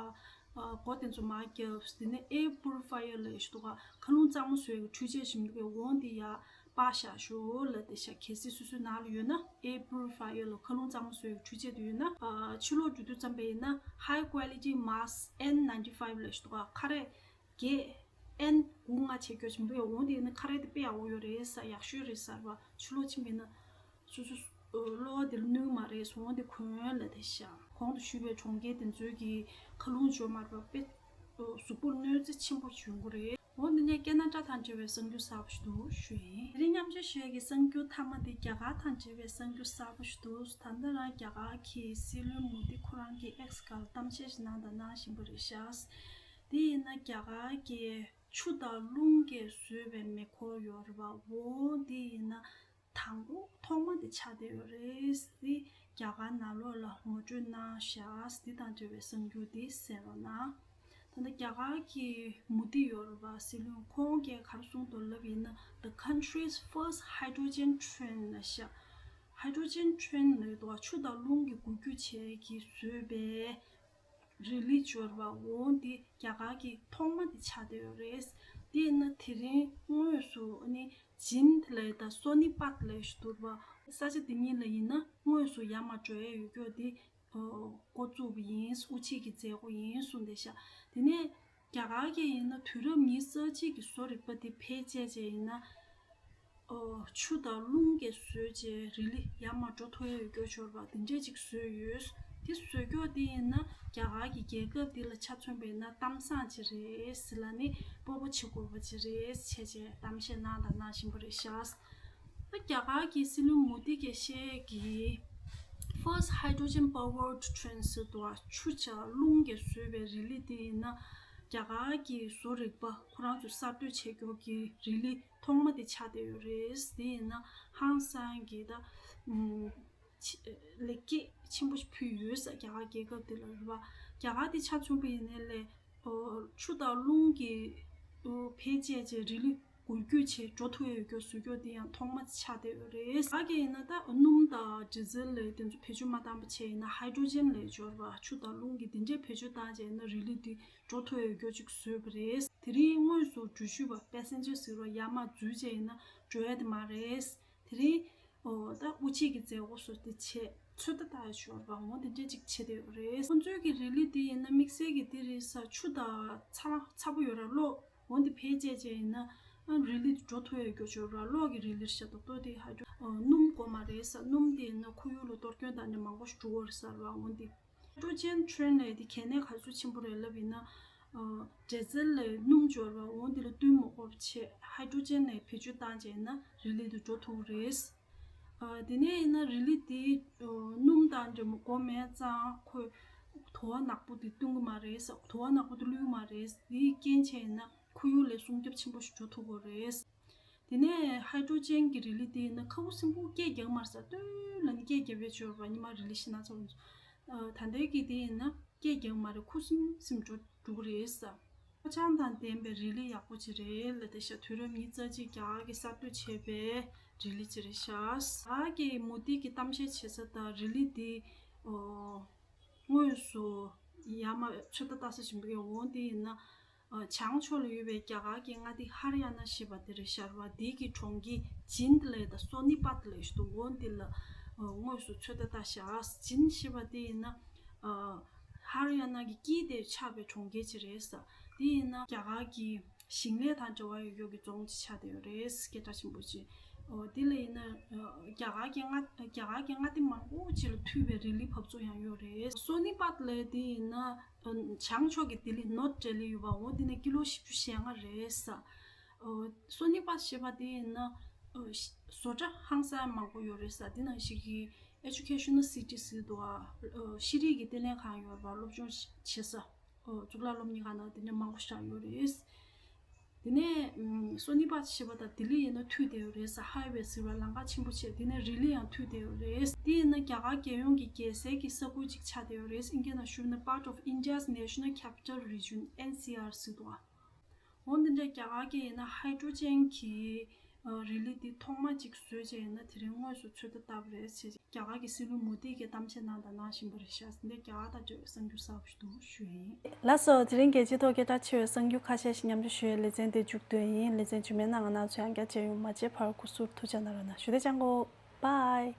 ཨ། སྒོ་དེ་ཚོ་མར་བརྒྱབ། དེ་ནས་air purifier་ལབ་ཡ་ཞིག་འདུག་ག་མཁའ་རླུང་གཙང་མ་བཟོ་ཡ་གི་འཕྲུལ་ཆས་ཞིག་འདུག་གས། འོ་འདི་ཡར་སྤར་བཞག་ཤོག་ལབ་བསྡད་ཤག་གལ་སྲིད་སོ་སོའི་ནང་ལ་ཡོད་ན་air purifier་ལ་མཁའ་རླུང་གཙང་མ་བཟོ་ཡ་གི་འཕྲུལ་ཆས་དེ་ཡོད་ན། ཨ། ཕྱི་ལོགས་འགྲོ་དུས་ཙམ་པ་ཡིན་ན་high quality mask N ninety-five་ལབ་ཡ་ཞིག་འདུག་ག་ཁ་རས་བརྒྱད། N དགུ་ལྔ་བྱས་རྒྱུ་ཞིག་འདུག་གས། འོ་འདི་ཡིན་ན་ཁ་རས་དེ་དཔེ་ཡག་པོ་ཡོད་རེད་ཟེར། ཡག་ཤོས་རེད་ཟེར་བ། ཕྱི་ལོགས་ཕྱིན་པ་ཡིན་ན། སོ་སོ་གློ་བ་དེ་ལ་གནོད་མ་རེད། འོ་འདི་གོན་ལབ་བསྡད་ཤག་གོང་དུ་ཞུས་པའི་གྲོང་ཁྱེར་དེ་ཚོའི་གི་མཁའ་རླུང་འབྱོར་མ་རེད་པ། དཔེ་གཟུགས་པོར་གནོད་འཚེ་ཆེན་པོ་ཡོང་གི་རེད། འོ་འདི་ནས་ཀེ་ན་ཊ་དང་འབྲེལ་བའི་གསར་འགྱུར་གསར་པ་ཞིག་འདུག་ཞུ་ཡིན། དེ་རིང་མཉམ་སྤྱོད་ཞུ་ཡས་ཀྱི་གསར་འགྱུར་མཐའ་མ་དེ་རྒྱ་གར་དང་འབྲེལ་བའི་གསར་འགྱུར་གསར་པ་ཞིག་འདུག་ད་ལྟ་རང་རྒྱ་གར་གྱི་སྲིད་བློན་མོ་དི་ཁོ་རང་གིས་X་སྒང་ལ་གཏམ་བཤད་ཞིག་གནང་དང་གནང་བཞིན་པ་རེད་ཤག་དེ་ཡིན་ན་རྒྱ་གར་གྱི་ཆུ་དང་རླུང་གིས་བཟོས་པའི་མེ་འཁོར་ཡོད་རེད་པ། འོ་དེ་ཡིན་ན། དང་པོ་ཐོག་མ་དེ་ཆགས་བསྡད་ཡོད་རེད། དེ་རྒྱ་གར་ནང་ལོགས་ལ་ངོ་སྤྲོད་གནང་ཤག་དེ་དང་འབྲེལ་བའི་གསར་འགྱུར་དེ་གསན་རོགས་གནང་། ད་ལྟ་རྒྱ་གར་གྱི་མོ་དི་ཡོད་རེད་པ། སྲིད་བློན་ཁོང་གིས་ག་རེ་གསུངས་འདུག་ལབ་ཡིན་ན། The country's first hydrogen train་ལབ་ཤག hydrogen train་ལབ་འདུག་ག་ཆུ་དང་རླུང་གིས་འགུལ་སྐྱོད་བྱས་ཀྱིས་བཟོས་པའི་རི་ལི་འབྱོར་བ་འོ་འདི་རྒྱ་གར་གྱི་ཐོག་མ་དེ་ཆགས་བསྡད་ཡོད་རེད། དེ་ཡིན་ན་དེ་རིང་དངོས་སུ་ཨ་ནི་ཇིན་ལབ་ཡ་དང་སོ་ནི་པད་ལབ་ཡ་ཞིག་འདུག་པ། ས་ཆ་དེ་གཉིས་ལ་ཡིན་ན་དངོས་སུ་ཡར་མར་འགྲོ་ཡ་ཡོད་སྐྱོ་དེ་འགོ་བཙུགས་པ་ཡིན། དབུ་འབྱེད་ཀྱི་མཛད་སྒོ་ཡིན་གསུངས་བསྡད་ཤག་དེ་ནས་རྒྱ་གར་གྱི་ཡིན་ན་དུས་རབས་ཉི་ཤུ་རྩ་གཅིག་གི་བཟོ་རིག་པ་དེ་བེད་སྤྱད་བྱས་ཡིན་ན། ཨོ། ཆུ་དང་རླུང་གིས་བཟོས་བྱས་རི་ལི་ཡར་མར་འགྲོ་ཐུབ་ཡ་ཡོད་སྐྱོ་འབྱོར་བ་དེ་འདྲས་ཅིག་བཟོས་ཡོད། དེ་བཟོས་སྐྱོ་དེ་ཡིན་ན་རྒྱ་གར་གྱི་རྒྱལ་ཁབ་དེ་ལ་ཆ་མཚོན་པ་ཡིན་ན་གཏམ་བཟང་ཅིག་རེད་ཟེར་ལ་ནི་སྤོབས་པ་བྱེད་དགོས་པ་ཅིག་རེད་བྱས་བྱས་གཏམ་བཤད་གནང་དང་གནང་བཞིན་པ་རེད་ཤག་ད་རྒྱ་གར་གྱི་སྲིད་བློན་མོ་དི་གིས་བཤད་ཀྱི་First hydrogen powered train་ཟེར་འདུག་ཆུ་བྱ་རླུང་གིས་བཟོས་པའི་རི་ལི་དེ་ཡིན་ན། རྒྱ་གར་གྱི་བཟོ་རིག་པ་ཁོ་རང་ཚོས་གསར་གཏོད་བྱེད་རྒྱུ་གི་རི་ལི་ཐོག་མ་དེ་ཆགས་བསྡད་ཡོད་རེད། དེ་ཡིན་ན་ཧང་སང་གི་ད་ཨུམ་ཆེ་ལེགས་སྐྱེས་ཆེན་པོ་ཞིག་ཕུལ་ཡོད་ས། རྒྱ་གར་རྒྱལ་ཁབ་དེ་ལ་རེད་པ། རྒྱ་གར་དེ་ཆ་མཚོན་པ་ཡིན་ནའི་ལས་ཆུ་དང་རླུང་གི་བེད་སྤྱད་བྱས་རི་ལི་འགུལ་སྐྱོད་བྱས་འགྲོ་ཐུབ་ཡ་ཡོད་རྒྱུ་བཟོ་རྒྱུ་དེ་ཡང་ཐོག་མ་ཆགས་བསྡད་ཡོད་རེད། ཨ་གི་ཡིན་ན་ད་སྣུམ་དང་ཌི་ཟེལ་ལས་དེ་ཚོ་བེད་སྤྱོད་མ་བཏང་པ་བྱས་ཡིན་ན་ཧའི་ཌྲོ་ཇན་ལས་སྦྱོར་བ་ཆུ་དང་རླུང་གི་དེ་འདྲའི་བེད་སྤྱོད་བཏང་བྱས་ཡིན་ན་རི་ལི་དེ་འགྲོ་ཐུབ་ཡ་ཡོད་རྒྱུ་ཅིག་བཟོས་པ་རེད། དེ་རིང་དངོས་སུ་འགྲུལ་བཞུད་པ་པེ་སེན་ཇར་ཟེར་བ་ཡར་མར་འཛུལ་བྱས་ཡིན་ན་འགྲོ་ཡ་དེ་མ་རེད། དེ་རིང་ཨོ་ད་དབུ་འབྱེད་ཀྱི་མཛད་སྒོ་སོགས་དེ་བྱས་ཚོད་ལྟ་བཏང་ཡ་ཞོར་བ་འོང་དེ་འདྲས་ཅིག་བྱེད་དེ་ཡོད་རེད། ཁོང་ཚོའི་གི་རི་ལི་དེ་ཡིན་ན་དམིགས་བསལ་གྱི་དེ་རེད་ས། ཆུ་དང་ཚ་ཚ་པོ་ཡོད་ར་གློག་འོང་དེ་བེད་སྤྱད་བྱས་ཡིན་ན་ཨ་རི་ལི་དེ་འགྲོ་ཐུབ་ཡ་ཡོད་རྒྱུ་ཞོར་བ་གློག་གི་རི་ལི་རེད་ཤག་ཏོག་ཏོག་དེ་ཧ་ཅང་ཨ་སྣུམ་དགོས་མ་རེད་ས། སྣུམ་དེ་ཡིན་ན་ཁོར་ཡུག་ལ་གཏོར་སྐྱོན་དང་ནི་མང་པོ་ཞིག་འགྲོ་གི་རེད་ས་ར་འོང་དེ། ཧའི་ཌྲོ་ཇན་ཊེན་ལས་དེ་གལ་གནད་ག་ཚོད་ཆེན་པོ་རེད་ལབ་ཡིན་ན། ཨ་ཌི་ཟེལ་ལས་སྣུམ་སྦྱོར་བ་འོང་དེ་ལ་བསྟུན་མ་དགོས་པ་བྱས་ཧའི་ཌྲོ་ཇན་ལས་བེད་སྤྱོད་བཏང་བྱས་ན་རི་ལི་དེ་འགྲོ་ཐུབ་རེད། ཨ་དེ་ནས་ཡིན་ན་རི་ལི་དེ་ཨ་སྣུམ་དང་འདྲ་མོ་དགོས་མེད་ཙང་ཁོས་དུ་བ་ནག་པོ་དེ་བཏུང་གི་མ་རེད། དུ་བ་ནག་པོ་དེ་བླུག་གི་མ་རེད། དེའི་རྐྱེན་བྱས་ཡིན་ན་ཁོར་ཡུག་ལ་སྲུང་སྐྱོབ་ཆེན་པོ་ཞིག་འགྲོ་ཐུབ་ཀྱི་རེད། དེ་ནས་ཧའི་ཌྲོ་ཇན་གྱི་རི་ལི་དེ་ཡིན་ན་ཁ་ཁུ་སིམ་པོ་སྐད་རྒྱག་མ་རེད་ས། ལྟོས་ལ་ནི་སྐད་རྒྱབ་པའི་ཆོར་བ་ཉི་མ་རི་ལི་ཤི་ན་ཚོ་ཨ་ད་ལྟའི་གི་དེ་ཡིན་ན་སྐད་རྒྱག་མ་རེད། ཁུ་སིམ་སིམ་འགྲོ་འགྲོ་གི་རེད་ས། ཧ་ཅང་དང་ལྡན་པའི་རི་ལི་ཡག་པོ་ཅིག་རེད་ལ། དེ་ཤ་དུས་རབས་ཉི་ཤུ་རྩ་གཅིག་རྒྱ་གར་གྱི་གསར་གཏོད་བྱས་པའི་རི་ལི་ཅིག་རེད་ཤག་རྒྱ་གར་གྱི་མུ་ཏིག་གི་གཏམ་བཤད་བྱེད་ས་དང་རི་ལི་དེ་ཨོ་དངོས་སུ་ཡར་མར་ཚོད་ལྟ་ལྟ་ས་ཞིག་འདུག་གས། འོང་དེ་ཡིན་ན་ཨ་བྱང་ཕྱོགས་ལ་ཡོད་པའི་རྒྱ་གར་གྱི་མངའ་སྡེ་ཧར་ཡ་ན་ཞེས་པ་དེ་རེད་ཤག་ར། དེ་གི་གྲོང་ཁྱེར་ཇིན་དི་ལའི་དང་སོ་ནི་པད་ལའི་ཞིག་འདུག་འོང་དེ་ལ་ཨ་དངོས་སུ་ཚོད་ལྟ་ལྟ་ཤག་ཇིན་ཞེས་པ་དེ་ཡིན་ན་ཨ་ཧར་ཡ་ན་གི་དཀྱིལ་དེ་ཆགས་པའི་གྲོང་ཁྱེར་ཅིག་རེད་ས། དེ་ཡིན་ན་རྒྱ་གར་གྱི་ཞིང་ལས་དང་འབྲེལ་བ་ཡོད་ཡོད་ཀྱི་རྫོང་ཅིག་ཆགས་བསྡད་ཡོད་རེད། སྐད་གྲགས་ཆེན་པོ་ཅིག་འོ་དེ་ལ་ཡིན་ན་ཨ་རྒྱ་གར་གྱི་མངའ་རྒྱ་གར་གྱི་མངའ་སྡེ་མང་པོ་ཅིག་ལ་མཐུད་པའི་རི་ལི་བབས་ཚུགས་ཡང་ཡོད་རེད། སོ་ནི་པད་ལའི་དེ་ཡིན་ན་ཨ་བྱང་ཕྱོགས་ཀྱི་ལྡི་ལི་ནོར་ཐ་ལྡི་ལི་ཡོད་པ་འོ་དེ་ནས་ཀི་ལོ་བཞི་བཅུ་ཞེ་ལྔ་རེད་ས། ཨ་སོ་ནི་པད་ཞེས་པ་དེ་ཡིན་ན་ཨ་བཟོ་གྲྭ་ཧང་སང་མང་པོ་ཡོད་རེད་ས། དེ་ནང་བཞིན་གྱི་Educational City ཟེར་འདུག་ཨ་ཤེས་རིག་གི་ལྟེ་གནས་ཁང་ཡོད་པ་སློབ་སྦྱོང་བྱེད་ས། ཨོ་གཙུག་ལག་སློབ་གཉེར་ཁང་ནང་དེ་འདྲ་མང་པོ་ཞིག་ཡོད་རེད། དེ་ནས་ཨམ་སོ་ནི་པད་ཞེས་པ་དང་ལྡི་ལི་ཡིན་ན་མཐུད་བསྡད་ཡོད་རེད་ས། ཧའི་ཝེ་ཟེར་བ་ལམ་ཁ་ཆེན་པོ་བྱས། དེ་ནས་རི་ལི་ཡང་མཐུད་བསྡད་ཡོད་རེད། དེ་ཡིན་ན་རྒྱ་གར་རྒྱལ་ཡོངས་ཀྱི་རྒྱལ་སའི་གི་ས་ཁུལ་ཅིག་ཆགས་བསྡད་ཡོད་རེད། ཨིན་སྐད་ནང་ཞུས་ན་Part of India's National Capital Region N C R ཟེར་འདུག་ཨ། འོ་འདི་འདྲའི་རྒྱ་གར་གྱི་ཡིན་ན་ཧའི་ཌྲོ་ཇན་གྱི་ཨ་རི་ལི་འདི་ཐོག་མ་གཅིག་བཟོས་བྱས་ཡིན་ན་དེ་རིང་དངོས་སུ་ཚོད་ལྟ་བཏང་བ་རེད་ཟེར། རྒྱ་གར་གྱི་སྲིད་བློན་མོ་དི་གིས་གཏམ་བཤད་གནང་དང་གནང་བཞིན་པ་རེད་ཤག་འདི་རྒྱ་གར་དང་འབྲེལ་བའི་གསར་འགྱུར་གསར་པ་ཞིག་འདུག་ཞུ་ཡིན། ལགས་སོ། དེ་རིང་རྒྱལ་སྤྱིའི་ཐོག་སྐད་གྲགས་ཆེ་བའི་གསར་འགྱུར་ཁ་ཤས་ཤིག་མཉམ་སྤྱོད་ཞུ་ཡའི་ལེ་ཚན་དེ་མཇུག་བསྡུས་ཡིན། ལེ་ཚན་རྗེས་མའི་ནང་ང་རང་ཚོ་ཡང་བསྐྱར་མཇལ་ཡོང་། མ་མཇལ་བར་སྐུ་གཟུགས་ཐུགས་ཅག་གནང་རོགས་གནང་། ཞུ་བདེ་ཅང་གོ། Bye.